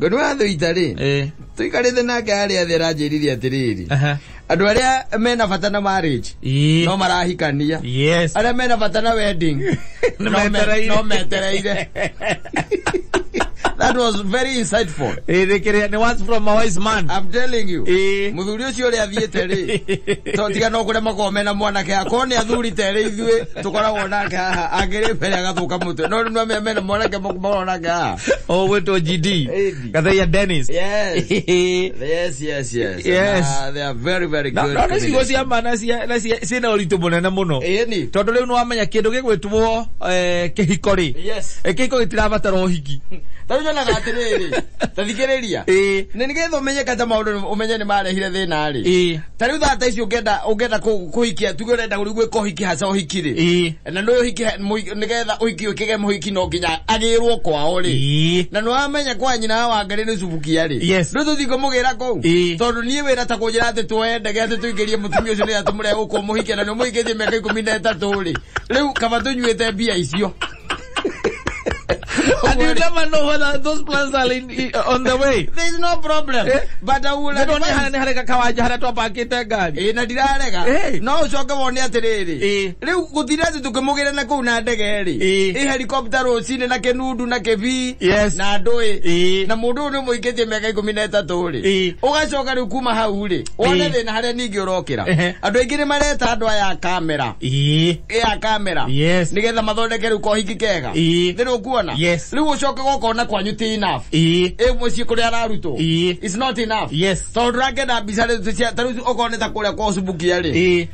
Ngoni wa Thuita rĩ, tũikarĩte nake harĩa thĩ aranjĩrire atĩrĩrĩ, andũ arĩa mena bata na marriage no marahikania, arĩa mena bata na wedding Nĩ no metereire. no metereire. That was very insightful. Nĩ kĩrĩa nĩ words from a wise man. I'm telling you. Mũthuri ũcio ũrĩa athiĩte rĩ, to tiga no kũrĩa makoragwo mena mwanake, akorwo nĩ athuri terĩ ithuĩ tũkoragwo nake haha, angĩrĩ mbere agathuka mũtwe, no rĩu nĩamenya mena mwanake makoragwo nake haha. O gwĩtwo GD. Ĩni. Gatheia Dennis. Yes. Yes, yes, yes. Yes. And, they are very, very Na good. no nĩ ciugo cia combination. ma na ciĩna ũritũ mũnene mũno. Ĩni. Tondũ rĩu nĩwamenya kĩndũ gĩgwĩtwo kĩhiko rĩ. Yes. Kĩhiko gĩtirabatara ũhiki. Ta rĩu nyonaga atĩrĩrĩ, ta thikĩrĩria. Nĩ nĩgetha ũmenye kata maũndũ ũmenye nĩ marehire thĩna rĩ. Ta rĩu thaa ta ici ũngĩenda kũhikia, tuge ũrenda rĩu gwĩka ũhiki haca ũhiki rĩ. Na nĩ ũhiki nĩgetha ũhiki ũkĩgĩe mũhiki no nginya agĩrwo kwao rĩ. Na nĩwamenya kwa nyina wa Ngarĩ nĩ cubukia rĩ. Yes. Rĩu tũthiĩ kũmũgĩra kũu. Tondũ niĩ wĩra ta kũnjĩra atĩ tuoe ndege atĩ tũingĩrie mũtumia ũcio nĩgetha tũmũrehe gũkũ mũhikie na nĩũmũhikĩtie mĩaka 13 rĩ. Rĩu kaba tũnyuĩte mbia icio. And you never know whether those plans are on the way. There is no problem. But I will Nĩ ndona advise. nĩ harĩ gakawanja harĩa twapakĩte ngari. Ĩ na ndirarega. No ũcoke wone atĩrĩrĩ. Rĩu gũtirĩ atĩ tũkĩmũgĩra na kũu na ndege rĩ. Ĩ helicopter rũcinĩ na kĩnundu na kĩbii. Yes. Na ndũĩ. Na mũndũ ũyũ nĩ ũmũhikĩtie mĩaka 13 rĩ. Ũgacoka rĩu kuma hau rĩ. Wone thĩna harĩa ningĩ ũrokĩra. Andũ aingĩ nĩ mareta andũ aya a kamera. Ya kamera. Yes. Nĩgetha mathondeke rĩu kohiki kega. Nĩ ũkuona? Yes. Rĩu ũcoke gũkona kwanyu ti enough. Ĩ mũciĩ kũrĩa ararutwo. It's not enough. Yes. Tondũ ndũrakĩenda mbica rĩu cia ta rĩu okorwo nĩ ta kũrĩa kwa Ũcubukia rĩ.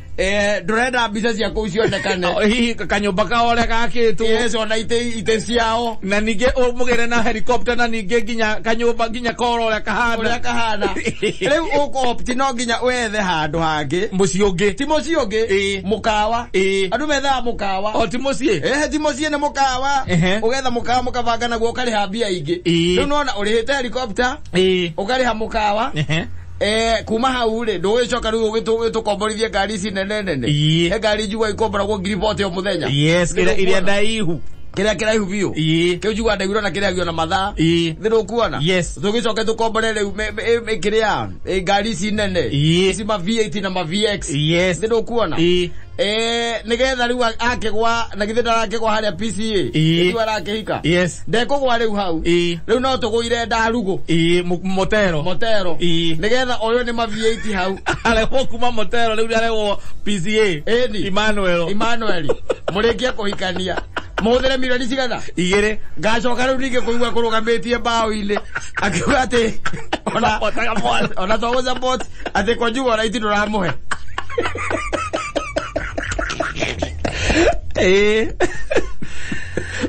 Ndũrenda mbica cia kũu cionekane. Hihi kanyũmba kao ũrĩa gakĩtwo. Yes, ona itĩ ciao. Na ningĩ ũmũgĩre na helicopter na ningĩ nginya kanyũmba nginya koro ũrĩa kahana. Ũrĩa kahana. Rĩu ũkũ-opt no nginya wethe handũ hangĩ. Mũciĩ ũngĩ. Ti mũciĩ ũngĩ. Mũkawa. Andũ methaga mũkawa. O ti mũciĩ. Ti mũciĩ nĩ mũkawa. Ũgetha mũkawa mũkabanga naguo ũkarĩha mbia ingĩ. Rĩu nĩwona ũrĩhĩte helicopter. Ũkarĩha mũkawa. Kuma hau rĩ, ndũgĩcoka rĩu ũgĩtũkomborithie ngari ici nene nene. He ngari njigua ikomboragwo ngiri 40 o mũthenya. Yes, ĩrĩa ndaihu. Kĩrĩa kĩraihu biũ. Kĩu njigua ndaiguire ona kĩrĩhagio na mathaa. Nĩ ũkuona? Yes. Tũgĩcoke tũkombore rĩu kĩrĩa, ngari ici nene. Ici ma V8 na ma VX. Yes. Nĩ ũkuona? Nĩgetha rĩu akĩgwa, na githĩ ndarakĩgwa harĩa PCA. Nĩguo arakĩhika. Yes. Ndekũgwa rĩu hau. Rĩu no tũgũire ndarugũ. Motero. Motero. Nĩgetha ũyũ nĩ ma V8 hau. Arehwo kuma Motero rĩu arehwo PCA. Ĩni. Emmanuel. Emmanuel. Mũrĩkie kũhikania. Mũhũthĩre milioni cigana? 2. Ngacoka rĩu ningĩ kũigua kũrũgamĩtie mbaũ-inĩ. Akiuga atĩ ona to gũ-support, atĩ Kwanjua right ndũramũhe.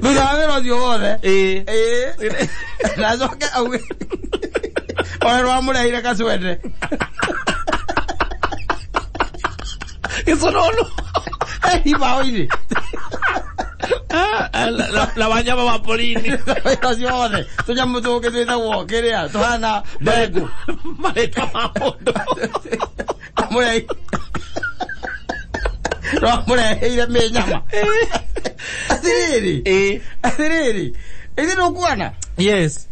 Thutha wa wĩra ũcio wothe. Na acoke auge ona nĩwamũreheire gacwende. Gĩconono. Mbaũ-inĩ. Na wanyama wa porini. Wĩra ũcio wothe. Tũnyamũ tũngĩ twĩtagwo kĩrĩa tũhana ndengũ. Marĩtwa ma mũndũ. Rwamũreheire mĩnyama. Atĩrĩrĩ. Atĩrĩrĩ. Ithuĩ nĩũkuona? Yes.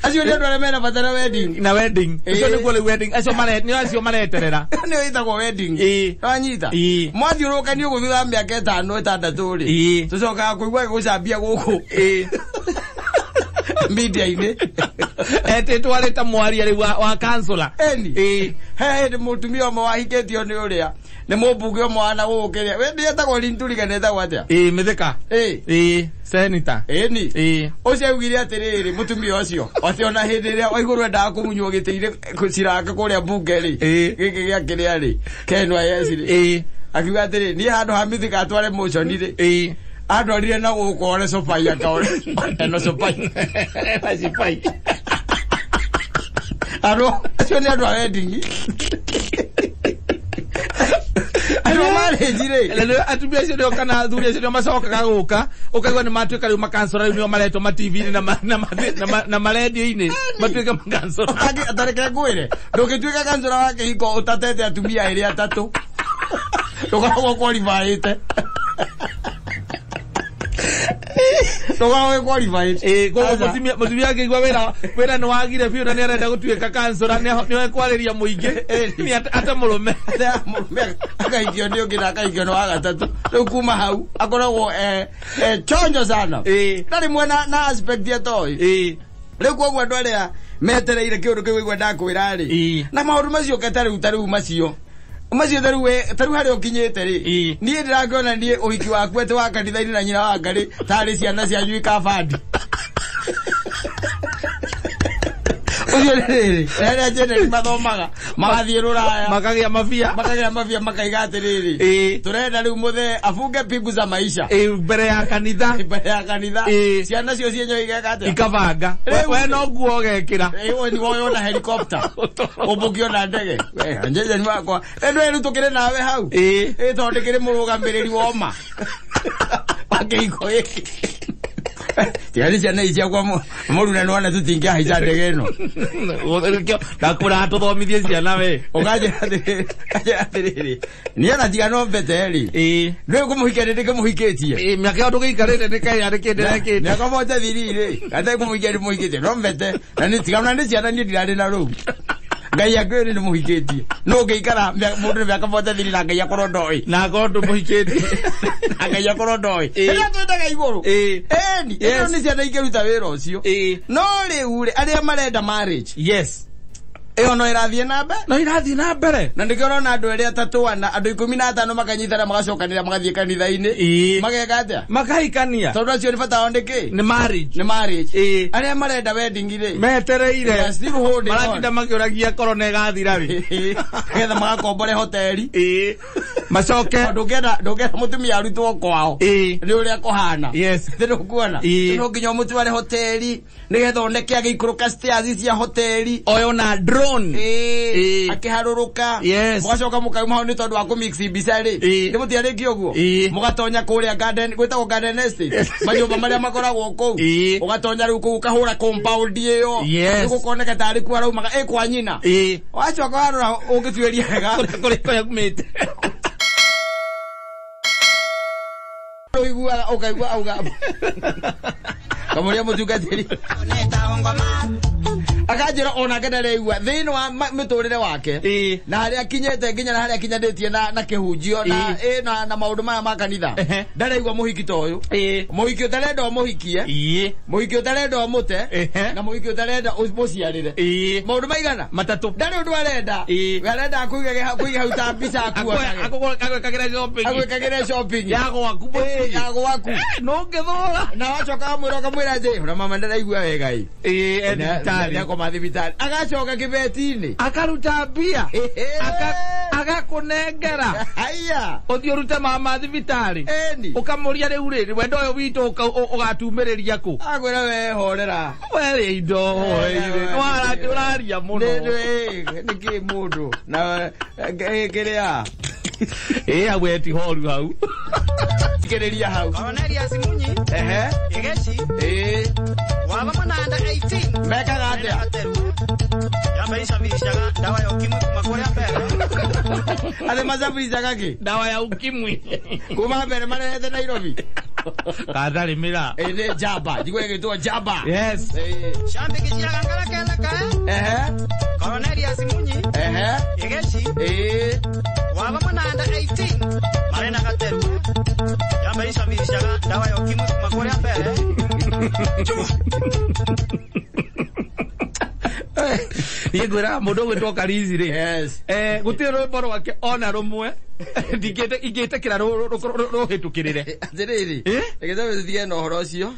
Acio nĩ andũ arĩa mena bata na wedding. Na wedding. Ũcio nĩguo rĩu wedding. Acio nĩ acio mareterera. Nĩyo ĩtagwo wedding. Wanyita? Mwathiũrũrũkania ũguo thutha wa mĩaka 5 6 rĩ. Tũcokaga kũigua gĩgũcambia gũkũ. Media-inĩ. Etĩtwo arĩ ta mwaria rĩu wa councillor. Eni. He hĩndĩ mũtumia ũmwe wahikĩtio nĩ ũrĩa. Nĩ mũmbunge ũmwe wa na gũkũ kĩrĩa. We ndĩetagwo Linturi kana etagwo atĩa? Mĩthĩka. Senator. Ĩni. Ũcio augire atĩrĩrĩ, mũtumia ũcio, atĩ ona hĩndĩ ĩrĩa Waigũrũ endaga kũmunywo gĩtĩ-inĩ ciraka kũrĩa mbunge rĩ, gĩkĩ gĩa kĩrĩa rĩ, KNYS rĩ. Akiuga atĩrĩ, niĩ handũ ha Mĩthĩka atware motion rĩ. Andwarire na gũkũ ore cobai akaore. Eno cobai. Ena cobai. Andũ acio nĩ andũ a wedding. Andũ a marriage rĩ. Na nĩ atumia acio nĩo kana athuri acio nĩo macokaga gũka, ũkaigua nĩ matuĩka rĩu makansora rĩu nĩo maretwo ma TV-inĩ na marendio-inĩ, matuĩke makansora. Ta reke ngwĩre, ndũngĩtuĩka kansora wa kĩhiko ũtatete atumia erĩ atatũ. Ndũkoragwo qualifyĩte. Ndũgakorwo wĩ qualified. Ĩĩ, koguo Aca. Mũtumia angĩigua wĩra nĩ wagire biũ na nĩ arenda gũtuĩka kansora, nĩoe kwarĩria mũingĩ, nĩ ate mũrũme. Mũrũme akahikio nĩ ũngĩ na akahikio nĩ wa gatatũ. Rĩu kuma hau akoragwo chonjo sana. Ndarĩ mwena na aspect atoĩ. Rĩu koguo andũ arĩa metereire kĩũndũ kĩu waigua ndakwĩra rĩ, na maũndũ macio ke tarĩu macio tarĩu we tarĩu harĩa ũkinyĩte rĩ, niĩ ndĩrakĩona niĩ ũhiki waku atĩ wa kanitha-inĩ na nyina wa ngarĩ tarĩ ciana cianyu ikabandi. Ũcio nĩ rĩrĩ, arĩa njeneri mathomaga magathiĩ rũraya, makagĩa mabia, makagĩa mabia, makaiga atĩrĩrĩ, tũrenda rĩu mũthee abunge pingu za maisha mbere ya kanitha, mbere ya kanitha. Ciana cio cienyewe igeka atĩa? Ikabanga. We no nguo ũgekĩra. Ĩĩ, ni woywo na helicopter, ũmbũkio na ndege. We, njenjeni wakwa, rĩu rĩu tũkĩrĩ nawe hau. Ĩĩ, tondũ ndĩkĩrĩ mũrũgamĩrĩri woma wa kĩhiko gĩkĩ. Tiga nĩ ciana ici ciakwa mũruna nĩwona tũtingĩhaica ndege ĩno. Ndakwĩra tũthomithie ciana we. Ũkanjĩra atĩrĩrĩ, niĩ ona tiga no mbete rĩ, rĩu kũmũhikia nĩ ndĩkĩmũhikĩtie. Ĩĩ, mĩaka ĩyo ndũgĩikarĩte nĩ kaĩ arĩ kĩndĩ rekĩte. Mĩaka mũgwanja thiri rĩ, gatarĩ kũmũhikia nĩmũhikĩtie no mbete na nĩ tiga ona nĩ ciana niĩ ndirarĩ na rũu. Ngai akĩũĩ nĩ ndĩmũhikĩtie. No ũngĩikara mũndũ nĩ mĩaka mũgwanja thiri na Ngai akorwo ndoĩ. Na akorwo ndũmũhikĩtie. Na Ngai akorwo ndoĩ. Rĩrĩa twendaga igũrũ. Ĩni, ĩno nĩ ciana ikĩruta wĩra ũcio. No rĩu rĩ, arĩa marenda marriage. Ĩyo no ĩrathiĩ na mbere. No ĩrathiĩ na mbere. Na nĩkĩo ũrona andũ erĩ atatũ ana, andũ 15 makanyitana magacokanĩra magathiĩ kanitha-inĩ. Mageka atĩa? Makahikania. Tondũ acio nĩ bata wao nĩ kĩ? Nĩ marriage. Nĩ marriage. Arĩa marenda wedding rĩ, metereire. They are still holding on. Maratinda makĩũragia korona ĩgathira rĩ. Nĩgetha magakombore hoteli. Macoke. Ndũngĩenda mũtumia arutwo kwao. Nĩ ũrĩa kũhana. Nĩ ũkuona. No nginya ũmũtware hoteli nĩgetha oneke agĩikũrũka stairs cia hoteli. Oyo na drone. Akĩharũrũka. Mũgacoka mũkauma hau nĩ tondũ wa kũmix mbica rĩ. Nĩ mũtiarĩkia ũguo. Mũgatonya kũrĩa garden, gwĩtagwo garden estate. Manyũmba marĩa makoragwo kũu. Ũgatonya rĩu kũu ũkahũra compound ĩyo. Rĩu gũkoneka tarĩ kuo araumaga ĩ kwa nyina. Wacoka warora ũngĩtuĩria wega. Kũrĩa kũrĩa kumĩte. Ũiguaga ũkaigua auga. Kamũria mũtungatĩri. Akanjĩra onake ndareigua thĩinĩ wa mĩtũrĩre wake. Na harĩa akinyĩte nginya na harĩa akinyanĩtie na kĩhunjio na maũndũ maya ma kanitha. Ndareigua mũhiki ta ũyũ. Mũhiki ũtarenda ũmũhikie. Mũhiki ũtarenda ũmũte. Na mũhiki ũtarenda ũmũciarĩre. Maũndũ maigana? Matatũ. Ndarĩ ũndũ arenda. We arenda kũiga hau ta mbica akuonage. Agwĩkagĩra shopping. Agwĩkagĩra shopping. Ya gwaku mũciĩ. Ya gwaku. No ũngĩthũra. Na wacoka wamwĩra ũkamwĩra atĩ, ona mama ndaraigua wega ĩ. E thibitarĩ. Nĩakoma thibitarĩ. Agacoka kĩbeti-inĩ. Akaruta mbia. Agakũnengera. Haiya. Ũthiĩ ũrute mama thibitarĩ. Ĩni. Ũkamũria rĩu rĩ, wendo ũyũ witũ ũgatumĩrĩria kũ? Akwĩra we horera. We rĩ indo horeire. Nĩ ũraria mũno. Nĩkĩ mũndũ? Na kĩrĩa? Hau eti horu hau. Kĩrĩria hau. Cornelius Munyi. Igeci. Waba mũnanda 18. Mekaga atĩa? Yameicabicaga ndawa ya ukimwi kuma kũrĩa mbere. Atĩ macabicaga kĩ? Ndawa ya ukimwi. Kuma mbere marehete Nairobi. Katharĩmĩra. Nĩ njamba. Njigua ĩgĩtwo njamba. Shambiki ciaga ngara kena kae. Cornelius Munyi. Igeci. Waba mũnanda 18. Marĩ na gateru. Yameicabicaga ndawa ya ukimwi kuma kũrĩa mbere. Niĩ ngwĩraga mũndũ ũgwĩtwo Karizi rĩ. Gũtirĩ rwĩmbo rwake ona rũmwe ingĩtĩkĩra rũhĩtũkĩrĩre. Atĩrĩrĩ, reke tũtige na ũhoro ũcio.